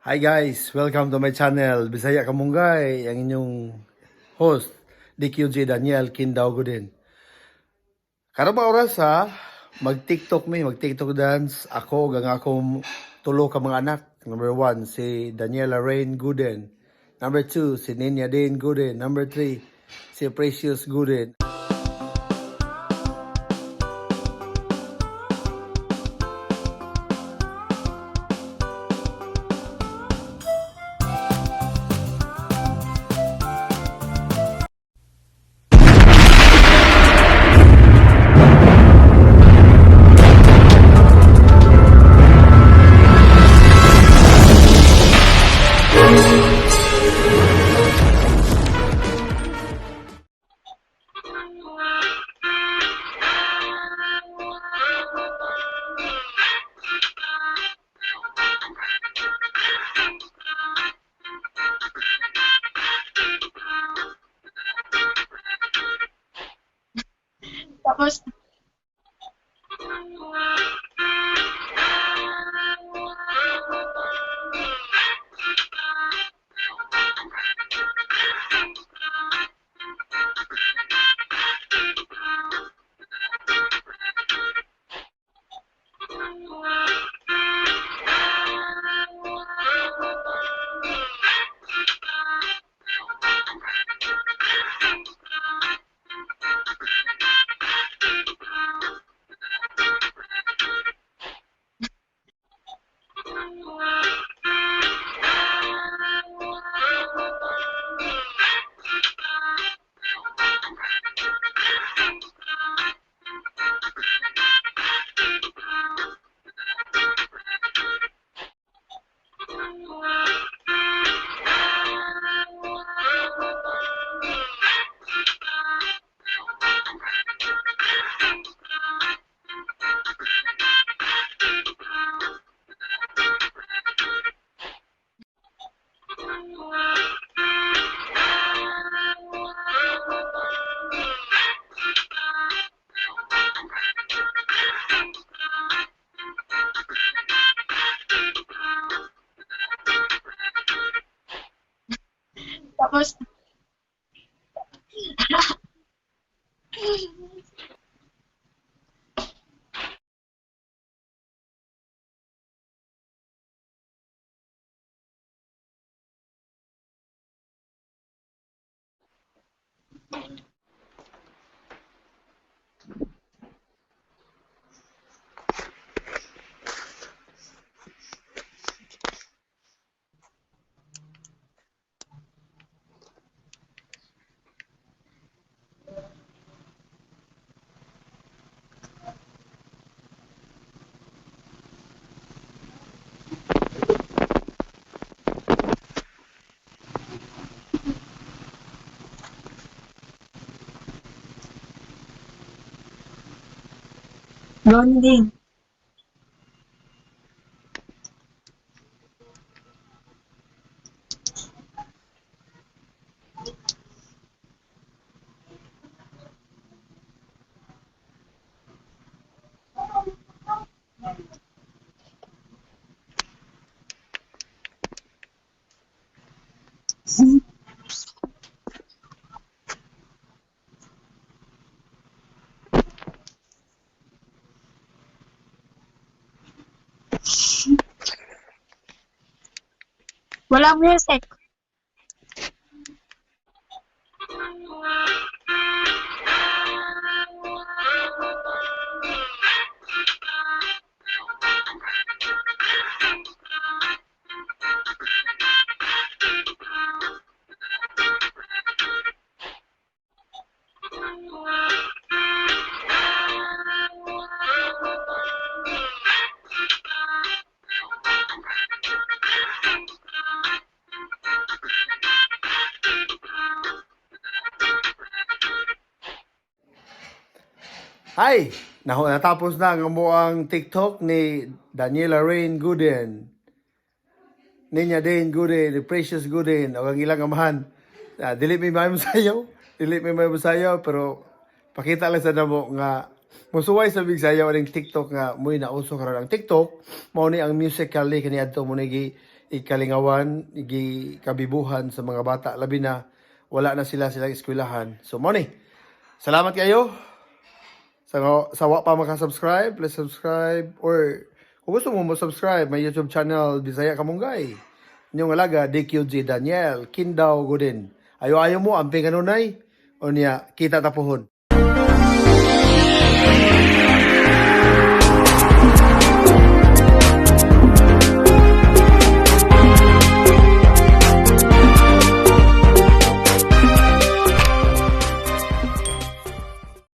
Hi guys, welcome to my channel. Bisaya Kamunggay, ang inyong host, DQG Daniel Kindaw Gudin. Karon ba oras ha? Mag-TikTok mi, mag-TikTok dance. Ako, gang akong tulo ka mga anak. Number 1, si Daniela Rain Gooden. Number 2, si Ninya Dane Gooden. Number 3, si Precious Gooden. Tapos, tapos, Bonding. Walang music. Hi! Naho, natapos na ang amuang TikTok ni Daniela Rain Gooden. Ninya Dane Gooden, ni Precious Gooden, o ang ilang amahan. Ah, dili may maayo sayo, dili may maayo sayo, pero pakita lang sa namo nga Musuway sa Bigsaya aning TikTok nga mo'y nauso karon. Ang TikTok mao ni ang Musical.ly kaniadto, mo ni gi ikalingawan, gi kabibuhan sa mga bata, labi na wala na sila silang eskwelahan. So mo ni. Salamat kayo. Sa wa pa maka-subscribe, please subscribe or kung gusto mo mo subscribe, my YouTube channel, Bisaya Kamunggay. Inyong alaga, DQG Daniel Kindaw Godin. Ayo-ayo mo, amping kanunay. O niya, kita ta pohon.